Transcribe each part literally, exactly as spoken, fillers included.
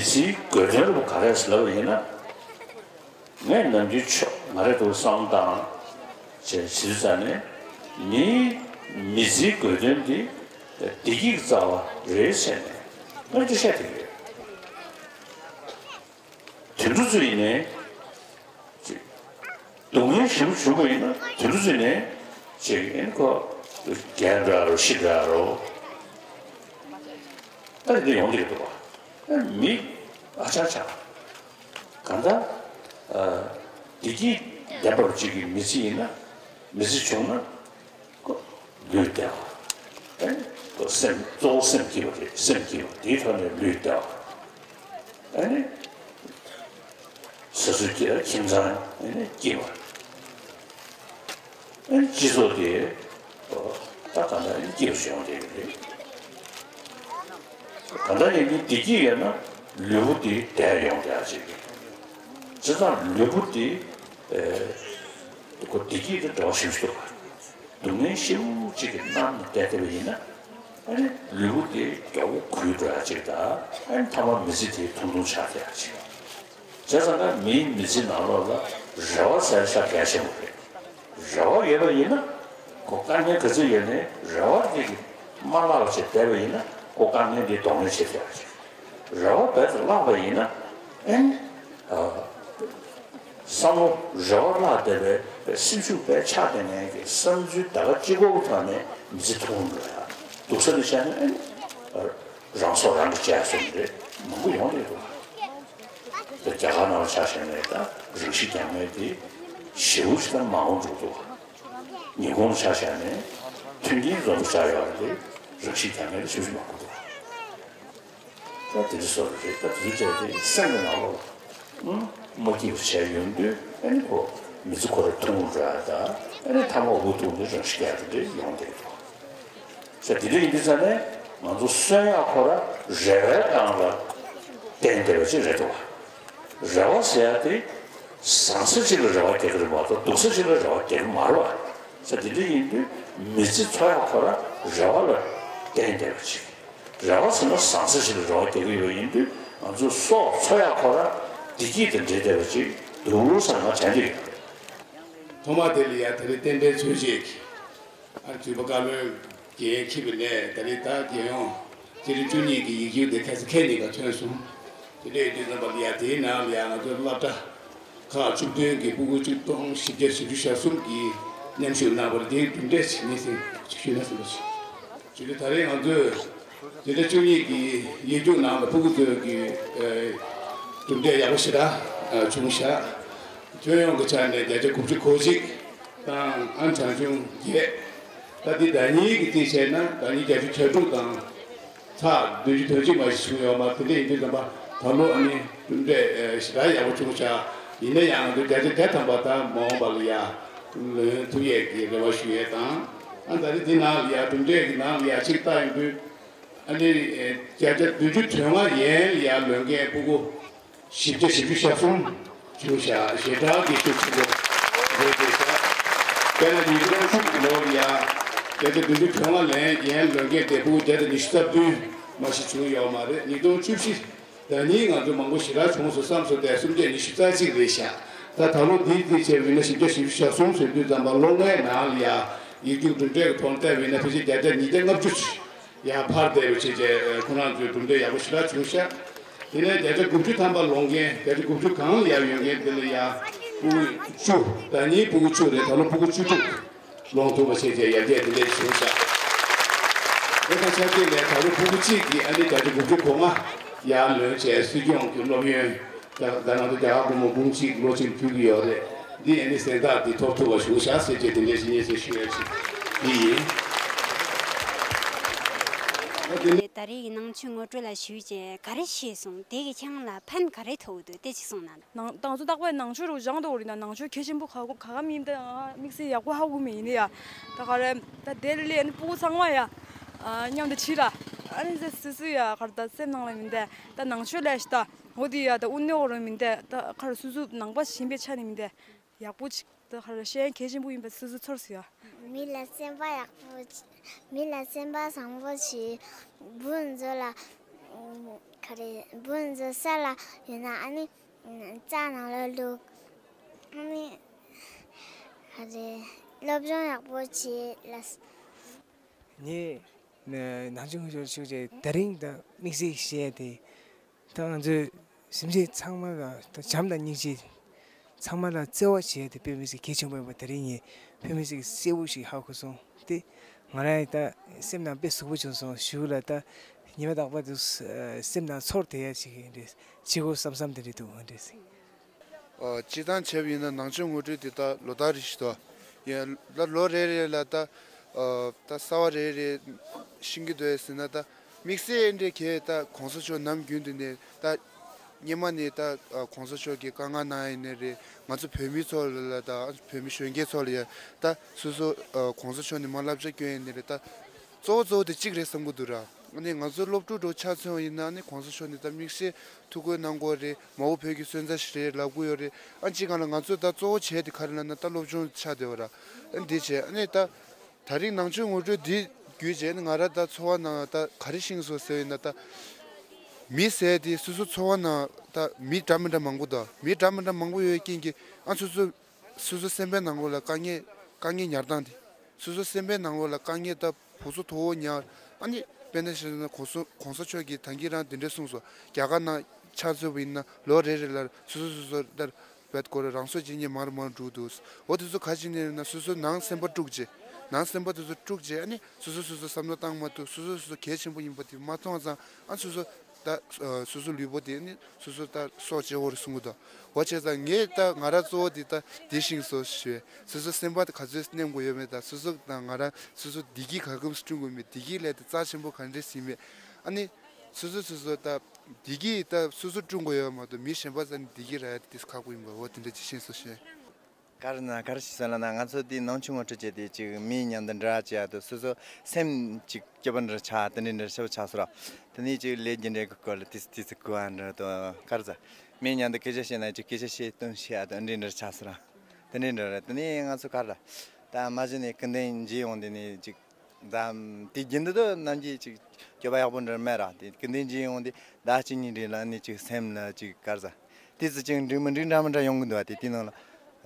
ཚིའི་དགོས་དོན་རུ་ག་རེ་ཟེར་ལབ་པ་ཡིན་ན། ངས་ནམ་རྒྱུན་ཆོ་ང་རེ་འདུག་བསམ་བཏང་བྱས་ཟེར་ཙང་ནས། མིའི་མི་ཚེའི་དགོས་དོན་འདི་བདེ་སྐྱིད་ཀྱི་རྩ་བ་རེད་ཟེར་ནས་ང་འདི་བཤད་བསྡད་ཡོད། དུད་འགྲོ་ཚོ་ཡིན་ནའི་ཅིག་སྡུག་བསྔལ་ཞིག་བྱུང་བ་ཡིན་ན་དུད་འགྲོ་ཚོ་ཡིན་ནའི་ཅིག་ཨེ་ནི་ཁོ་རྒྱལ་འགྲོ་ཡ་རོ་ཤི་འགྲོ་ཡ་རོ། ད་འདི་ཡོང་གི་འདུག་བ། མི་ཨ་ཅག་ཅག་གང་ལྟར་བདེ་སྐྱིད་ལྡན་པ་ཅིག་གི་མི་ཚེ་ཡིན་ན། མི་ཚེ་བྱུང་ན་ཁོ་ལུས་བདེ་བ། ཨེ་ནི་ཁོ་སེམས་གཙོ་བོ་སེམས་སྐྱིད་པ་རེད། སེམས་སྐྱིད་པ་དེའི་ཐོག་ནས་ལུས་བདེ་བ། ཨེ་ནི་ཟ་ཟུར་སྐྱིད་ཁྱིམ་ཚང་ཨེ་ནི་སྐྱིད་པ། ཨེ་ནི་སྤྱི་ཚོགས་དེ་ད་གང་ལྟར་ཨེ་ནི་སྐྱིད་པ་ཡོང་བསྡད་ཡོད་རེད། གང་ལྟར་ཡིན་དུས་བདེ་སྐྱིད་ཡོད་ན་ལུས་པོ་དེ་བདེ་ཡོང་བསྡད་ཅིག་རེད། བྱས་ཙང་ལུས་པོ་དེ་ཨེ་ཁོ་བདེ་སྐྱིད་དང་འབྲེལ་བ་ཞེ་པོ་ཅིག་འདུག་ག་སྡུག་བསྔལ་ཞེ་པོ་ཅིག་གི་མནར་ནས་བསྡད་བསྡད་པ་ཡིན་ན། ཨ་ནི་ལུས་པོ་དེ་མགྱོགས་པོ་འགུལ་འགྲོ་ཡ་ཅིག་དང་། ཨ་ནི་མཐའ་མ་མི་ཚེ་དེ་ཐུང་ཐུང་ཆགས་བསྡད་ཡ་ཅིག་བྱས་ཙང་ཀ་མིའི་མི་ཚེ་ནང་ལོགས་ལ་རེ་བ་ཟེར་ཤ་གལ་ཆེན་པོ་རེད། རེ་བ་ཡོད་པ་ཡིན་ན་ཁོ་དཀའ་ངལ་ག་ཚོད་ཡོད་ནའི་རེ་བ་དེ་གི་མ་བརླག་བྱས་བསྡད་པ་ཡིན་ན་ཁོ་དཀའ་ངལ་འདི་གདོང་ལེན་བྱེད་ཐུབ་ཡ་ཅིག་རེ་བ་རྦད་དེ་བརླག་པ་ཡིན་ན་ཨེ་ནི་ཨ། བསམ་བློ་རེ་བ་བརླག་བསྡད་པའི་སེམས་ཤུགས་དཔེ་ཆག་བསྡད་མཁན་གྱི་བསམ་ཚུལ་ད་ག་གཅིག་པོ་གི་ཐོག་ནས་མི་ཚེ་ཐུང་ངུ་འགྲོ་ཡ། སྡུག་ས་དེ་བྱས་ན་ཨེ་ནི་རང་སྲོག་རང་གིས་བཅད་སོང་གི་རེད། མང་པོ་ཡོང་གི་འདུག་དེ་རྒྱ་གར་ནང་ལ་ཆ་བཞག་ནས་ད་རང་ཤི་རྒྱག་མཁན་དེ་ཞེ་པོ་ཅིག་ད་མང་པོ་འགྲོ་འདུག་ཉིན་གུང་ལ་ཆ་བཞག་ནས་མཐུན་རྐྱེན་འཛོམས་པོ་ཆགས་ཡོད་རེད། རང་ཤི་རྒྱག་མཁན་དེ་ཞེ་པོ་ཅིག་མང་པོ་འདུག་ད་དེ་འདྲ་བཟོ་རེད། ད་དེ་ཚོ་བྱས་ཏེ་སེམས་ཀྱི་ནང་ལོགས་ལ་མ་སྐྱིད་པ་བྱས་ཡོང་དུས་ཨ་ནི་ཁོ་མི་ཚེ་ཁོ་རང་ཐུང་ངུ་འགྲོ་ཡ་ད་ཨ་ནི་མཐའ་མ་འུ་ཐུག་ནས་རང་ཤི་རྒྱག་གི་འདྲ་ཡོང་བསྡད་འདུག་ས་དེ་འདྲ་ཡིན་དུས་ཙང་ནས་ང་ཚོ་གསོན་ཡག་ཁོ་རང་རེ་བའི་སྒང་ལ་བརྟེན་བསྡད་པ་ཅིག་རེད་འདུག་རེ་བ་ཟེར་ཡ་དེ་བཟང་ས་ཅིག་ལ་རེ་བ་རྒྱག་གི་རེད་མ་གཏོགས་སྡུག་ས་ཅིག་ལ་རེ་བ་རྒྱག་གི་མ་རེད་བ། ས་དེ་འདྲ་ཡིན་དུས་མི་ཚེ་འཚོ་ཡག་ཁོ་རང་རེ་བ་ལ་བརྟེན་བསྡད་པ་ཅིག་རེ་བ་ཟེར་ན་བཟང་ས་ཞིག་ལ་རེ་བ་རྒྱག་གི་ཡོད་པ་ཡིན་དུས་ང་ཚོ་སྲོག་འཚོ་ཡག་ཁོ་རང་བདེ་སྐྱིད་དང་འབྲེལ་བསྡད་པ་ཅིག་འདུག་བསམ་ང་དྲན་གྱི་ཡོད། ཐོག་མ་དེ་ལ་ཡ་དེ་རིང་རྟེན་འབྲེལ་མཛོད་ཅིག་ཨ་དུས་པ་བཀའ་བློན་རྒན་འཁྱེར་བའི་ནས་དེ་རིང་ད་རྒྱལ་ཡོངས་སྤྱི་ལོ་བཅུ་གཉིས་ཀྱི་ཡིག་རྒྱུགས་དེ་ཁ་ས་ཁས་ཉིན་ཀ་ཐོན་སོང་། དེ་འདྲ་ཡིན་དུས་ཙམ་པ་ལ་ཡ་དེའི་ནང་ལ་ཡ་ང་ཚོའི་སློབ་གྲྭ་ཁག་བཅུ་བདུན་གྱི་སྤུ་གུ་ཆིག་སྟོང་བཞི་བརྒྱ་བཞི་བཅུ་ཞེ་གསུམ་གྱིས་མཉམ་ཞུགས་གནང་བར་དེའི་གྲུབ་འབྲས་ཞིག་ངེས་ཤེས་ཞུས་ན་བསམ་པ་ཞིག་ཞུ་དུས་ད་རེས་ང་ཚོས་དེ་ལྟར་བཅུ་གཉིས་ཀྱི་ཡིག་རྒྱུགས་ནང་ལ་སྤུ་གུ་ཚོས་ཀྱི་གྲུབ་འབྲས་ཡག་པོ་ཞེ་དྲག་བྱུང་ཤག་ཁྱོན་ཡོངས་ཀྱི་ཆ་ནས་བརྒྱ་ཆ་དགུ་བཅུ་གོ་གཅིག་དང་ཨང་གྲངས་ཆུང་བརྒྱད། ད་འདི་ཟླ་གཉིས་ཀྱི་རྩིས་བྱས་ན་ཟླ་ཉིན་བརྒྱད་ཅུ་གྱ་དྲུག་དང་། ཚེག་བདུན་ཅུ་དོན་གཅིག་མ་ཞིག་བྱུང་ཡོད་མ་རེད། དེ་འདྲ་ཡིན་དུས་ཙམ་པ་ད་ལོ་ཨ་ནི་གྲུབ་འབྲས་ཞེ་དྲག་ཡག་པོ་བྱུང་ཤག་ཡིན་ན་ཡང་ང་ཚོ་བརྒྱ་ཆ་བརྒྱ་ཐམ་པ་ད་མ་འོངས་པ་ལ་ཡ་ལོན་ཐུབ་ཡས་ཀྱི་རེ་བ་ཞུ་ཡས་དང་། ཨ་ད་རེས་འདི་ནང་ལ་ཡ་གྲུབ་འབྲས་ཀྱི་ནང་ལ་ཡ་ཅིག་བལྟ་ཡོང་དུས་ཨ་ནི་བརྒྱ་ཆ་བདུན་ཅུ་དོན་ལྔ་ཡན་ལ་ཡ་ལོན་མཁན་སྤུ་གུ། བཞི་བརྒྱ་བཞི་བཅུ་ཞེ་གསུམ་བྱུང་ཤག་ཞེ་དྲག་གི་ཤུགས་ཆེན་པོ་རེད་འདུག་ཤག་དཔེར་ན་ཉིས་སྟོང་བཅུ་གི་ལོ་ལ་ཡ་བརྒྱ་ཆ་བདུན་ཅུ་དོན་ལྔ་ལོན་ཡན་ལོན་མཁན་དེ་ཕྲུ་གུ་བརྒྱ་དང་ཉི་ཤུ་རྩ་བདུན་མ་ཞིག་བྱུང་ཡོད་མ་རེད། ཉིས་སྟོང་བཅུ་བཞི་ཟླ་ཉིན་ང་ཚོ་མང་པོ་ཞེ་དྲག་བྱུང་སོང་བསམ་སོང་། དེ་སུམ་བརྒྱ་ཉི་ཤུ་རྩ་གཅིག་རེད་ཤག་ད་ད་ལོ་འདིའི་རྩིས་བྱས་པ་ཡིན་ན་བཞི་བརྒྱ་བཞི་བཅུ་ཞེ་གསུམ་ཟེར་དུས་ཙམ་པ་ལོ་ལྔའི་ནང་ལ་ཡ་ཡིག་རྒྱུགས་གྲུབ་འབྲས་ཀྱི་ཐོག་བལྟས་པ་ཡིན་ན་ཕལ་ཆེར་བརྒྱ་ཆ་ཉིས་བརྒྱ་ལྔ་བཅུ་ཡར་འཕར་བསྡད་པ་བྱས་རྗེས་ཁོ་རང་ཚོའི་གྲུབ་འབྲས་ཡག་པོ་ཞེ་དྲག་བྱུང་ཤག་དེ་ནས་བརྒྱ་ཆ་དགུ་བཅུ་ཐམ་པ་ལོན་མཁན། བརྒྱ་ཆ་དགུ་བཅུ་སྒང་ལ་ཡར་ཡོད་མཁན་དེ་ལ་ཡ་སྤུ་གུ་བཅུ། ཟླ་ཉིན་སྤུ་གུ་བཅུ་རེད། ད་ལོ་སྤུ་གུ་བཅུ་དྲུག་ལོན་ཐུབ་པ་བྱས་རྗེས་ཡར་རྒྱས་དེ་འདྲས་བྱུང་ཤག་དེ་དང་ཆབས་ཅིག་ལ་ད་ལོ་སྤུ་གུ་གཅིག་གིས་ཨ་ནི་བརྒྱ་ཆ་དགུ་བཅུ་གོ་ལྔ་ཡར་ལོན་བྱས་སྲིད་སྐྱོང་གི་སློབ་ཡོན། ད་ད་ང་ཚོ་རྒྱ་གར་སྒོར་མོ་འབུམ་གཅིག་ལོ་གཅིག་ཕུལ་གྱི་ཡོད་རེད། འདི་ཨ་ནི་གཟེངས་རྟགས་འདི་ཐོབ་ཐུབ་པ་བྱུང་ཤག་ཟེར་བྱས་དེ་འདྲའི་ཞིག་སྙན་སེང་ཞུ་ཡ་ཅིག་འདི་ཡིན། ད་རེས་ཀྱི་ནང་ཆོས་ངོ་སྤྲོད་ལ་ཞུས་རྗེས་ག་རེ་ཤེས་སོང་། དེ་གི་ཁྱེད་རང་ལ་ཕན་ག་རེ་ཐོགས་འདུག་དེ་ཅིག་གསུངས་གནང་། ནང་ད་ང་ཚོ་རྟག་པར་ནང་ཆོས་རུ་སྦྱང་འདུག་རེད། ན་ནང་ཆོས་གལ་ཆེན་པོ་ག་ག་ག་མིན་ད་དམིགས་བསལ་ཡག་པོ་ཧ་གོ་མེད་ཡིན་ཡ། ད་ག་རེ་ད་དེ་ལས་ཨ་ནི་སྤུ་གུ་ཚང་མ་ཡ་མཉམ་དུ་ཁྲིད་ར། ཨ་ནི་ཟེར་སུ་སུ་ཡ་ག་རེ་ད་སེམས་ནང་ལ་མིན་ད་ད་ནང་ཆོས་ལས་ཤི་ད། འོ་དེ་ཡ་ད་དབུ་ནོར་རང་མིན་ཏེ་ད་ཁར་སུ་སུ་ནང་པ་ཞིག་ཡིན་པའི་ཆ་ནས་མིན་ཏེ་ཡག་པོ་ཅིག་ད་ཁར་ཤེས་ཡོན་གལ་ཆེན་པོ་ཡིན་པ་སུ་སུ་ཚོར་སོང་ཡ། མི་ལ་སེམས་པ་ཡག་པོ་ཅིག་མི་ལ་སེམས་པ་བཟང་པོ་ཞིག་བུ་ཚོ་ལ་ ག་རེ་འབུ་འཛིན་ས་ལ་ཡོད་ན་ཨ་ནི་རྩྭ་ནང་ལ་བླུགས། ཨ་ནི་ག་རེ་སློབ་སྦྱོང་ཡག་པོ་བྱེད་ལ། ངས་ནང་ཆུང་ངུ་ཆོས་ཆོས་ཀྱི་དེ་རིང་དང་དམིགས་བསལ་བཤད་དེ། ད་ང་ཚོའི་སེམས་ཅན་ཚང་མ་ལ་ད་བྱམས་དང་སྙིང་རྗེ་ཚང་མ་ལ་བརྩེ་བ་བྱེད་དེ་དཔེ་མི་སྲིད་གལ་ཆེན་པོ་ཡིན་པ་དེ་རིང་ངས་དཔེ་མི་སྲིད་གསལ་པོ་ཞིག་ཧ་གོ་སོང་སྟེ། ང་རང་ཡང་ད་སེམས་ནང་དཔེ་ཟུག་པོ་བྱུང་སོང་། གཞུག་ལ་ད་ཉི་མ་རྟག་པར་དུ་སེམས་ནང་ཚོར་དེ་ཡ་ཞིག་ཡིན་རེད། ཅི་གོ་བསམ་བསམ་དེ་རེད་འདུག་འོན་ཏེ། ཨོ། སྤྱིར་བཏང་བྱས་པ་ཡིན་ན་ནང་ཆོས་ངོ་སྤྲོད་དེ་ད་ལོ་ལྟར་རེ་བཞིན་དུ་ཡིན་ལ། ལོ་རེ་རེ་ལ་ད་ཨ་ད་གསར་བ་རེ་རེ་ཤེས་ཀྱི་འདུག་ཟེར་ན། ད་དམིགས་བསལ་འདྲ་གས་ད་གོང་ས་མཆོག་ནམ་རྒྱུན་དུ་ནས་ད་སྔོན་མ་ནས་ད་ཨ་གོང་ས་མཆོག་གིས་བཀའ་མངགས་གནང་ཡིན་ནའི་རེད། ང་ཚོ་བོད་མི་ཚོ་ལ་ད་བོད་མི་གཞོན་སྐྱེས་ཚོ་ལ་ཡ་ད་སོ་སོ་ཨ་གོང་ས་མཆོག་ནས་མར་བསླབ་བྱ་བསྐྱོན་ཡིན་ནའི་རེད། ད་གཙོ་བོ་གཙོ་བོ་དེ་གཅིག་རེད་བསམ་གྱི་འདུག་ར། ཨ་ནི་ང་ཚོ་སློབ་ཕྲུག་འདྲ་ཆ་མཚོན་པ་ཡིན་ན། ཨ་ནི་གོང་ས་མཆོག་ནས་ད་དམིགས་བསལ་ཐུགས་ཁུར་གནང་དགོས་རེད། མ་འོངས་བོད་ཀྱི་སོན་རྩ་ཞིག་རེད་ལབ་ཀྱི་ཡོད་རེད། ཨ་ནི་གཅིག་སྒང་ལ་ང་ཚོ་ད་གཙོ་བོ་བྱས་དེ་ག་རེ་ལབ་ན་ད་སློབ་སྦྱོང་ཆགས་བསྡད་པ་ར། ཨ་ནི་འདི་བྱས། ཨ་ནི་ད་ད་རིང་ནང་ཆོས་ངོ་སྤྲོད་འདི་བརྒྱུད་བྱས་ནས་ང་རང་ད་ཚོར་བ་ནང་ད་ག་རེ་ཤེས་སོང་ཟེར་བ་ཡིན་ན། ད་མི་ཟེར་དེ་སོ་སོ་ཚོར་བ་ནང་ད་མི་འདྲ་མི་འདྲ་མང་པོ་འདུག་མི་འདྲ་མི་འདྲ་མང་པོ་ཡོད་རྐྱེན་གྱིས། ཨ་སོ་སོ་སོ་སོ་སེམས་པའི་ནང་ལོགས་ལ་དཀའ་ངལ་དཀའ་ངལ་ཉར་སྟངས་དེ། སོ་སོ་སེམས་པའི་ནང་ལོགས་ལ་དཀའ་ངལ་དང་སྦུག་ཚུགས་མཐོ་བོ་ཉར། ཨ་ནི་དཔེར་ན་བཤད་ན་གོང་ས་གོང་ས་མཆོག་གིས་ད་གིན་རང་དེ་འདྲ་གསུངས་སོང་། རྒྱ་གར་ནང་ཆ་མཚོན་པ་ཡིན་ན་ལོ་རེ་རེ་ལ་སོ་སོ་སོ་སོ་ལྟར་བེད་སྐོར་རང་སྲོག་བཅད་མཁན་མང་རུ་མང་རུ་འགྲོ་འདུག་འོ་དེ་ཚོ་ག་ཅི་ནས་ན་སོ་སོ་ནང་སེམས་པ་དཀྲུགས་བྱས། ནང་སེམས་པ་དེ་ཚོ་དཀྲུགས་བྱས། ཨ་ནི་སོ་སོ་སོ་སོ་བསམ་བློ་བཏང་མ་ཐུབ། སོ་སོ་སོ་སོ་གལ་ཆེན་པོ་ཡིན་པ་དེ་མ་མཐོང་ཙང་། ཨ་སོ་སོ་ད་སོ་སོ་ལུས་པོ་དེ་ནི་སོ་སོ་ད་སྲོག་བཅད་དགོས་རེད་གསུང་གི་འདུག་འོ་བྱས་ཙང་ངས་ད་ང་རང་གཙོ་བོ་དེ་ད་དེ་ཤེས་སོང་ཞུས། སོ་སོ་སེམས་པ་ག་ཚོད་མནན་དགོས་ཡོད་མེད་དང་། སོ་སོ་དང་ང་རང་སོ་སོ་བདེ་སྐྱིད་ག་གམ་བསྐྲུན་དགོས་མེད། བདེ་སྐྱིད་ལས་དེ་རྩ་ཆེན་པོ་ག་འདྲས་ཟིན་མེད། ཨ་ནི་སོ་སོ་སོ་སོ་ད་བདེ་སྐྱིད་ད་སོ་སོ་བསྐྲུན་དགོས་ཡོད་མ་གཏོགས། མི་གཞན་པ་རྩ་ནས་བདེ་སྐྱིད་རག་ཡ་དེ་ཁག་པོ་ཡིན་པ། འོ་དེ་འདྲ་ཅིག་ཤེས་སོང་ཞུས། ག་རེ་ན་ག་རེ་ཞིག་ཟེར་ལབ་ན། ང་ཚོ་དེ་ནང་ཆུང་ངུ་ཁྲོད་བྱས་ཏེ་ཅིག་མིའི་མཉམ་དུ་འབྲེལ་བ་བྱེད་ཡ་དང་། སོ་སོ་སེམས་ཅིག་སྐྱིད་པ་འདྲ་ཆགས། དེ་འདྲ་འདྲ་ཞེ་པོ་ཆགས་སོང་ར། དེ་ནས་ཅིག་ལས་རྒྱུ་འབྲས་ཀྱི་སྐོར་ལ་ཏིས་ཏིས་ཀུ་ཨ་འདྲ་དང་། ག་རེ་ཟ། མིའི་མཉམ་དུ་སྐད་ཆ་བཤད་ན་ཅིག་སྐད་ཆ་བཤད་སྟངས་བཤད་ཡ་དང་འདྲ་འདྲ་ཆགས་སོང་ར། དེ་འདྲ་འདྲ་རེད། དེ་ནས་ང་ཚོ་ག་རེ་ལ་ད་མ་གཞི་ནས་སྐུ་མདུན་མཇལ་ཡོང་དུས་ནས་ཅིག་ད་དེ་རྒྱུན་དུ་ནམ་རྒྱུན་ཅིག་སྐྱོ་པ་ཡག་པོ་འདྲ་མེད་ར། དེ་སྐུ་མདུན་མཇལ་ཡོང་དུས་ཟླ་གཅིག་གཉིས་རིང་ལ་ནི་ཅིག་སེམས་ལ་ཅིག་ག་རེ་ཟ། དེ་ཚོ་ཅིག་འགྲིག་མི་འགྲིག་འདྲ་མི་འདྲ་ཡོང་གི་འདུག་བ། དེ་དེ་ནང་ལ་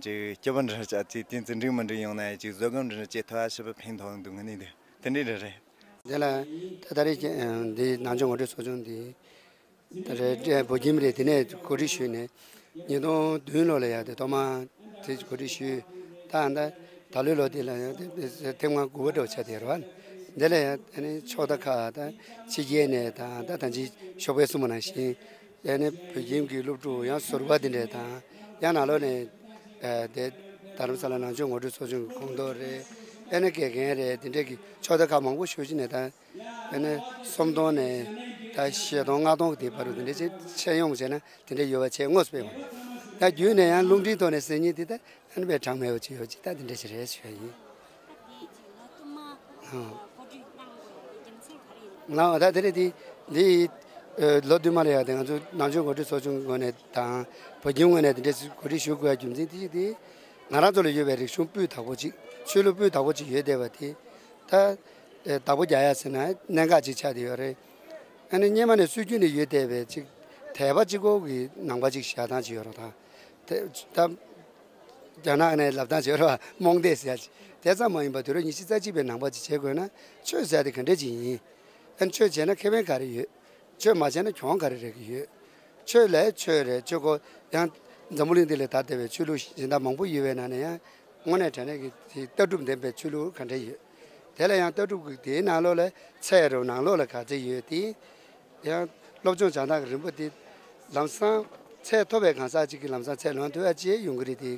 ཅིག་སྐྱོ་པོ་འདྲ་ཆགས་ཚེ། དེ་ཚོ་འགྲིག་མི་འགྲིག་ཡོང་ན་ཡང་ཅིག་བཟོད་སྒོམ་འདྲ་བྱེད་ཐུབ་ཡ་ཞེ་པོ་ཕན་ཐོགས་འདུག་ངས་ནི་དེ་དེ་འདྲ་རེད། དེ་ལ་ད་ད་རེས་ཀྱི་འདི་ནང་ཆོས་ངོ་སྤྲོད་ཚོགས་ཆུང་འདི་ད་རེས་བོད་ཁྱིམ་རེད། དེ་ནས་གོ་སྒྲིག་ཞུས་ནས་ཉིས་སྟོང་བདུན་ལོ་ལ་ཡ་དེ་ཐོག་མ་དེ་གོ་སྒྲིག་ཞུས། ད་ད་ད་ལོའི་ལོ་དེ་ལ་ཡང་དེ་ཐེངས་མ་དགུ་པ་འདྲ་བོ་ཆགས་བསྡད་རེད་བ། འདི་ལ་ཡང་ཨ་ནི་ཕྱོགས་མཐའ་ཁག་དང་ཕྱི་རྒྱལ་ནས་དང་ད་ད་ཅི་ཞོགས་པའི་གསུངས་པ་ནང་བཞིན། ཨ་ནི་བོད་ཁྱིམ་གྱི་སློབ་ཕྲུག་ཡང་ཟུར་པ་དེ་འདྲས་དང་། ཡང་ནང་ལོགས་ནས་ཨ་དེ་རྡ་རམ་ས་ལ་ནང་ཆོས་ངོ་སྤྲོད་ཚོགས་ཆུང་གི་ཁོངས་གཏོགས་རེད། ཨ་ནི་དགེ་རྒན་རེད། དེ་འདྲས་ཀྱི་ཕྱོགས་མཐའ་ཁག་མང་པོ་ཞེ་པོ་ཅིག་ནས་ད། ཨ་ནི་སུམ་སྟོང་ནས་ད་བཞི་སྟོང་ལྔ་སྟོང་གི་དེ་བར་དུ་དེ་འདྲས་ཅིག་ཕྱེ་ཡོང་བྱས་ན་དེ་འདྲས་ཡོད་པ་བྱས་དངོས་སུ་ཕེབས་པ། ད་བརྒྱུད་ནས་ཡང་རླུང་འཕྲིན་ཐོག་ནས་གསན་མཁན་དེ་ད་ཨ་ནི་དཔེ་གྲངས་མེད་པ་ཅིག་ཡོད་ཅིག་ད་དེ་འདྲས་ཅིག་རེད་ཞུ་ཡ་ཡིན། ཨ། ང་ད་དེ་རེད། དེ་འདི་ཨ་ལོ་བསྟུད་མར་ལ་ཡ་དེ་ང་ཚོ་ནང་ཆོས་ངོ་སྤྲོད་ཚོགས་ཆུང་ངོས་ནས་དང་བོད་ཁྱིམ་ངོས་ནས་དེ་འདྲས་གོ་སྒྲིག་ཞུ་དགོས་ཡ་རྒྱུ་མཚན་དེ་ཅིག་དེ་ང་རང་ཚོ་ལ་ཡོད་པའི་རིག་གཞུང་སྤུས་དག་པོ་ཅིག་ཆོས་ལུགས་སྤུས་དག་པོ་ཅིག་ཡོད་བསྡད་པ་དེ་ད་ཨ་བདག་པོ་རྒྱག་ཡ་ཟེར་ན་གནད་འགག་ཅིག་ཆགས་བསྡད་ཡོད་རེད། ཨ་ནི་སྔོན་མ་ནས་སྲོལ་རྒྱུན་ནས་ཡོད་བསྡད་པའི་ཅིག་དད་པ་གཅིག་པོ་གི་ནང་པ་ཅིག་བཞག་སྟངས་ཅིག་ཡོད་རེད། ད་དེ་ད། རྒྱ་ནག་ནས་ལབ་སྟངས་བྱེད་རོགས། རྨོངས་དད་ཟེར་ཡ་ཅིག་དེ་ཙམ་མ་ཡིན་པ་དུས་རབས་ཉི་ཤུ་རྩ་གཅིག་པའི་ནང་པ་ཅིག་བྱེད་དགོས་ན་ཆོས་ཟེར་ཡ་དེ་ག་འདྲས་ཅིག་ཡིན། ཨ་ནི་ཆོས་བྱས་ན་ཁེ་ཕན་ག་རེ་ཡོད། ཆོས་མ་བྱས་ན་གྱོང་ག་རེ་རེག་གི་ཡོད། ཆོས་ལས་ཆོས་རེད། ཆོས་གོ་ཡང་འཛམ་བུ་གླིང་འདི་ལ་དར་བསྡད་པའི་ཆོས་ལུགས་གཞན་དག་མང་པོ་ཡོད་པའི་ནང་ནས་ཡང་དངོས་གནས་དྲང་གནས་ཀྱི་དེ་ལྟ་གྲུབ་ལྡན་པའི་ཆོས་ལུགས་ག་འདྲས་ཡོད། དེ་ལ་ཡང་ལྟ་གྲུབ་ཀྱི་དེའི་ནང་ལོགས་ལ་ཚད་རུ་ནང་ལོགས་ལ་ག་ཚད་ཡོད་དེ། ཡང་སློབ་སྦྱོང་སྦྱང་སྟངས་རིམ་པ་དེ་ལམ་སང་ཚད་མཐོ་བའི་གང་ཟག་ཅིག་གིས་ལམ་སང་ཚད་ལོན་ཐུབ་ཡ་ཅིག་ཡོང་གི་རེད་དེ།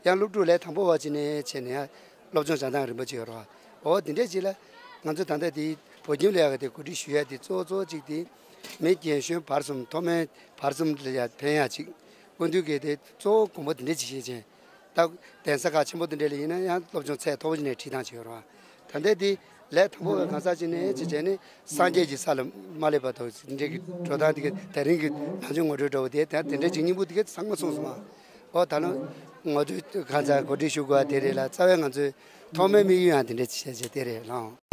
ཡང་སློབ་ཕྲུག་ལས་དང་པོ་བ་ཅིག་ནས་བྱས་ནས་ཡང་སློབ་སྦྱོང་སྦྱང་སྟངས་རིམ་པ་ཅིག་ཡོད་རེད་བ། འོ་དེ་འདྲས་ཅིག་ལ་ང་ཚོ་ད་ལྟ་དེ་བོད་ཁྱིམ་ལ་ཡག་གི་དེ་གོ་སྒྲིག་ཞུ་ཡ་དེ་གཙོ་བོ་གཙོ་བོ་གཅིག་དེ་མི་རྒན་གཞོན་བར་གསུམ་མཐོ་དམན་བར་གསུམ་ལ་ཡ་ཕན་ཡ་ཅིག་སྐུ་མདུན་གྱིས་དེ་གཙོ་བོ་དགོངས་པ་དེ་འདྲས་ཅིག་བཞེས་བྱས། ད་གདན་ས་ཁག་ཆེན་པོ་དེ་འདྲས་ལ་ཡིན་ན་ཡང་སློབ་སྦྱོང་ཚད་མཐོ་པོ་ཅིག་ནས་ཁྲིད་སྟངས་ཅིག་ཡོད་རེད་བ། ད་ལྟའི་དེ་ལས་དང་པོ་བའི་གང་ཟག་ཅིག་ནས་ཅི་བྱས་ནས་སངས་རྒྱས་ཀྱི་ས་ལ་མ་སླེབས་བར་དུ་འདྲའི་གི་འགྲོ་སྟངས་དེ་གི་དེ་རིང་གི་ནང་ཆོས་ངོ་སྤྲོད་འདྲ་བོ་དེ་ད་དེ་འདྲའི་ཅིག་སྙིང་པོ་དེ་གི་ཚང་མ་གསུངས་སོང་ང་། ཨོ་ད་ལོ་ངོ་སྤྲོད་གང་ཟག་གོ་སྒྲིག་ཞུ་དགོས་པ་དེ་རེད་ལ། རྩ་བའི་ང་ཚོའི་ཐོག་མའི་དམིགས་ཡུལ་ཡང་དེ་འདྲ་ཅིག་བྱས་བྱས་དེ་རེད་ལགས།